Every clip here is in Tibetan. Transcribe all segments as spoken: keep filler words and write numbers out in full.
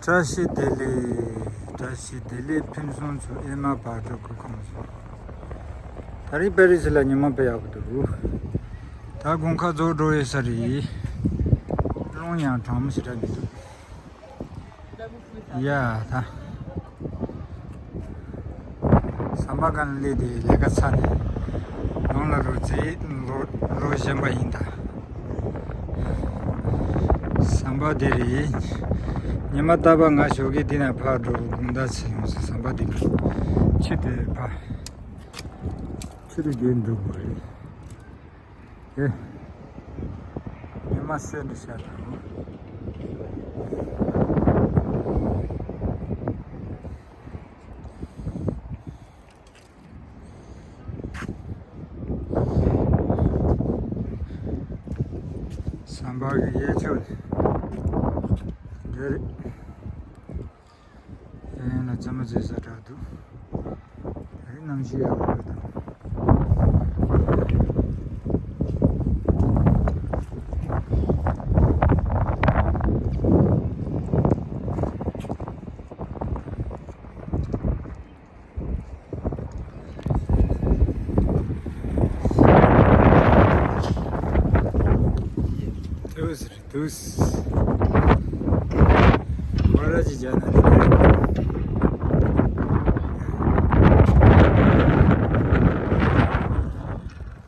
བཀྲ་ཤིས་བདེ་ལེགས། བཀྲ་ཤིས་བདེ་ལེགས། ཕུན་སུམ་ཚོགས། ཨེ་མ་བག་དྲོ་གི་ཁོངས་སུ། ད་རིང་པེ་རི་སི་ལ་ཉི་མ་དཔེ་ཡག་པོ་འདུག་ད་དགུན་ཁ་རྫོགས་འགྲོ་ཡོད་ས་རེད། རླུང་ཡང་གྲང་མོ་ཞེ་དྲག་མི་འདུག་ཡ་ད། ཟམ་པ་སྒང་ལ་སླེབས་ཏེ་ལས་ཀ་ཚར་ནས་ནང་ལ་ལོག་ཚེ་ལོ་ལོ་གཞན་པ་ཡིན་ད། ཟམ་པ་འདི་རེད། ཉི་མ་རྟག་པར་ང་ཞོགས་ཀས་འདི་ན་ཕར་འགྲོ་དགོང་དག་ཚེ་ཡོང་ས་ཟམ་པ་འདི་ལ་ཆུ་དེ་ཕར་ཆུ་དེ་བརྒལ་འགྲོ་དགོས་རེད། ཨེ། ཉི་མ་གསལ་འདྲ་ཤར་འདུག་ཟམ་པ་གི་གཡས་ཕྱོགས་འདི་རེད། གཡས་གཡོན་ལ་རྩེད་མོ་རྩེ་ས་འདྲ་འདུག་དེ་རིང་གནམ་གཤིས་ཡག་པོ་ཡོད་དམ། དུས་རེད་དུས། ཁོ་ར་ཅི་བྱས་ན་དེ་རེད།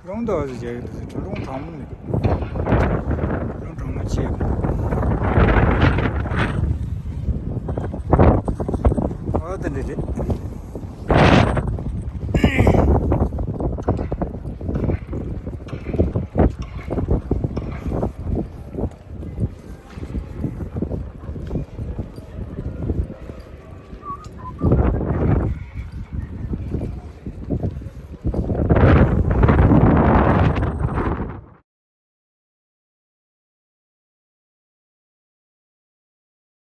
རླུང་རྡོ་ཟེར་རྒྱག་གི་འདུག་ཟེར། རླུང་གྲང་མོ་མི་འདུག་རླུང་གྲང་མོ་ཆེ་ཡོད་མི་འདུག་ཨོ་དེ་འདྲ་རེད།